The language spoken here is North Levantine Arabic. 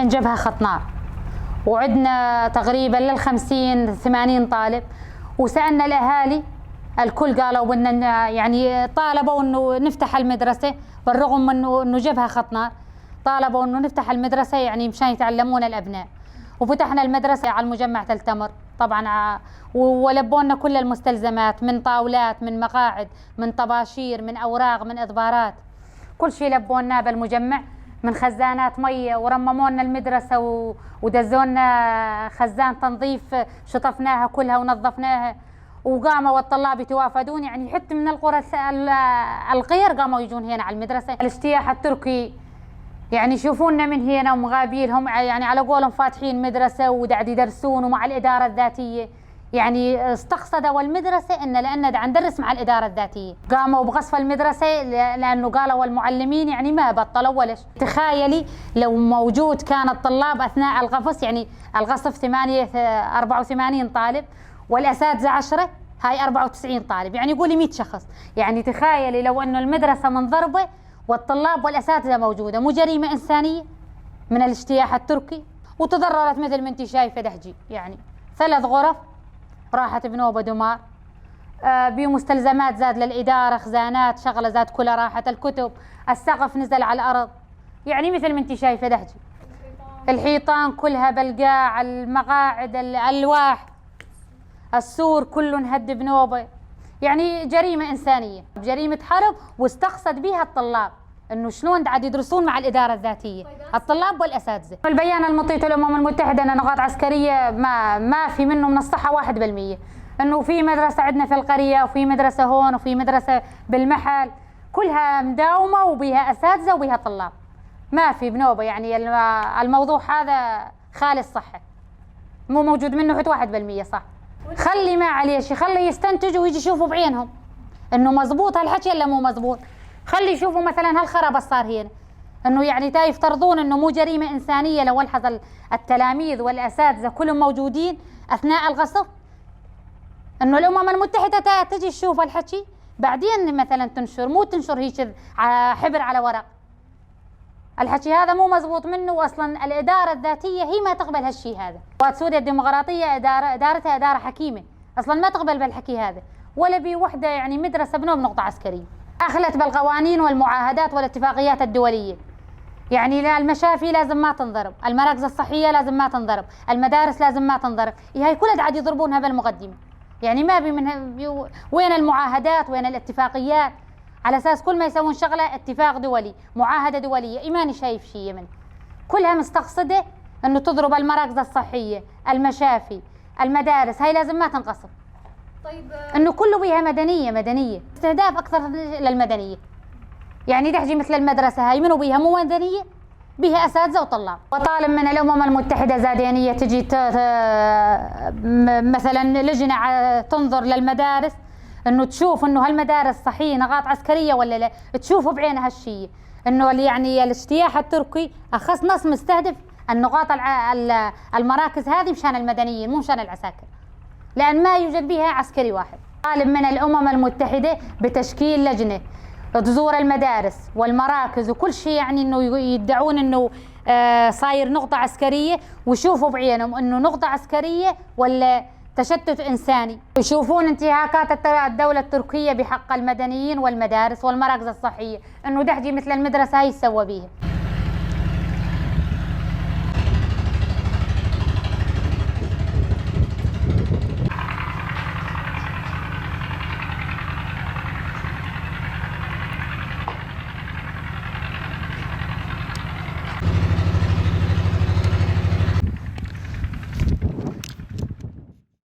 من جبهة خط نار، وعندنا تقريبا لل50 80 طالب، وسألنا الأهالي الكل قالوا بدنا يعني طالبوا إنه نفتح المدرسة بالرغم من إنه جبهة خط نار، طالبوا إنه نفتح المدرسة يعني مشان يتعلمون الأبناء. وفتحنا المدرسة على المجمع تل تمر طبعا، ولبونا كل المستلزمات من طاولات من مقاعد من طباشير من أوراق من إضبارات، كل شيء لبونا بالمجمع، من خزانات مية، ورممونا المدرسة ودزونا خزان تنظيف شطفناها كلها ونظفناها، وقاموا الطلاب يتوافدون يعني حتى من القرى الغير قاموا يجون هنا على المدرسة. الاجتياح التركي يعني يشوفونا من هنا ومغابيلهم، يعني على قولهم فاتحين مدرسة ودعد يدرسون ومع الإدارة الذاتية، يعني استقصدوا المدرسة إن لأن دع ندرس مع الإدارة الذاتية، قاموا بقصف المدرسة لأنه قالوا المعلمين يعني ما بطلوا ولش. تخيلي لو موجود كان الطلاب أثناء القفص، يعني القصف 84 طالب والأساتذة 10، هاي 94 طالب، يعني قولي 100 شخص، يعني تخيلي لو أنه المدرسة من ضربة والطلاب والأساتذة موجودة، مو جريمة إنسانية من الاجتياح التركي؟ وتضررت مثل ما انت شايفة دحجي، يعني 3 غرف راحت بنوبة دمار، بمستلزمات زاد للإدارة، خزانات، شغلة زاد كلها راحت، الكتب، السقف نزل على الأرض، يعني مثل ما انت شايفة دحجي، الحيطان كلها بالقاع، المقاعد، الألواح، السور كله انهد بنوبة، يعني جريمة إنسانية، جريمة حرب، واستقصد بها الطلاب إنه شلون قاعد يدرسون مع الإدارة الذاتية، الطلاب والأساتذة. البيان المطيط الأمم المتحدة أن نقاط عسكرية ما في منه من الصحة 1%، إنه في مدرسة عندنا في القرية وفي مدرسة هون وفي مدرسة بالمحل، كلها مداومة وبها أساتذة وبها طلاب، ما في بنوبة، يعني الموضوع هذا خالي الصحة، مو موجود منه حتى 1% صح. خلي ما عليه شيء، خلي يستنتجوا ويجي يشوفوا بعينهم إنه مزبوط هالحكي ولا مو مزبوط، خلي يشوفوا مثلا هالخراب صار هنا، إنه يعني تا يفترضون إنه مو جريمة إنسانية لو الحظ التلاميذ والأساتذة كلهم موجودين أثناء الغصب، إنه الأمم المتحدة تجي تشوف الحكي بعدين مثلا تنشر، مو تنشر هيك حبر على ورق. الحكي هذا مو مزبوط منه، واصلا الادارة الذاتية هي ما تقبل هالشيء هذا. سوريا الديمقراطية ادارتها ادارة حكيمة، اصلا ما تقبل بالحكي هذا، ولا بوحده يعني مدرسه بنوب نقطة عسكرية. اخلت بالقوانين والمعاهدات والاتفاقيات الدولية. يعني لا المشافي لازم ما تنضرب، المراكز الصحية لازم ما تنضرب، المدارس لازم ما تنضرب، هاي كلها قاعد يضربونها بالمقدمة. يعني ما بي منها وين المعاهدات وين الاتفاقيات؟ على اساس كل ما يسوون شغله اتفاق دولي، معاهدة دولية، ايماني شايف شيء من كلها مستقصده انه تضرب المراكز الصحية، المشافي، المدارس، هاي لازم ما تنقصف. طيب انه كله بيها مدنية مدنية، استهداف اكثر للمدنيه. يعني تحجي مثل المدرسة هاي منو بيها مو مدنية؟ بها اساتذة وطلاب. وطالب من الامم المتحدة زادينيه تجي مثلا لجنة تنظر للمدارس، انه تشوف انه هالمدارس صحيح نقاط عسكرية ولا لا، تشوفوا بعينها هالشيء، انه يعني الاجتياح التركي اخص نص مستهدف النقاط المراكز هذه مشان المدنيين مو مشان العساكر، لان ما يوجد بها عسكري واحد. طالب من الامم المتحدة بتشكيل لجنة تزور المدارس والمراكز وكل شيء، يعني انه يدعون انه صاير نقطة عسكرية، ويشوفوا بعينهم انه نقطة عسكرية ولا تشتت انساني، يشوفون انتهاكات الدولة التركية بحق المدنيين والمدارس والمراكز الصحية، انه دحجي مثل المدرسة هاي سوى بيها.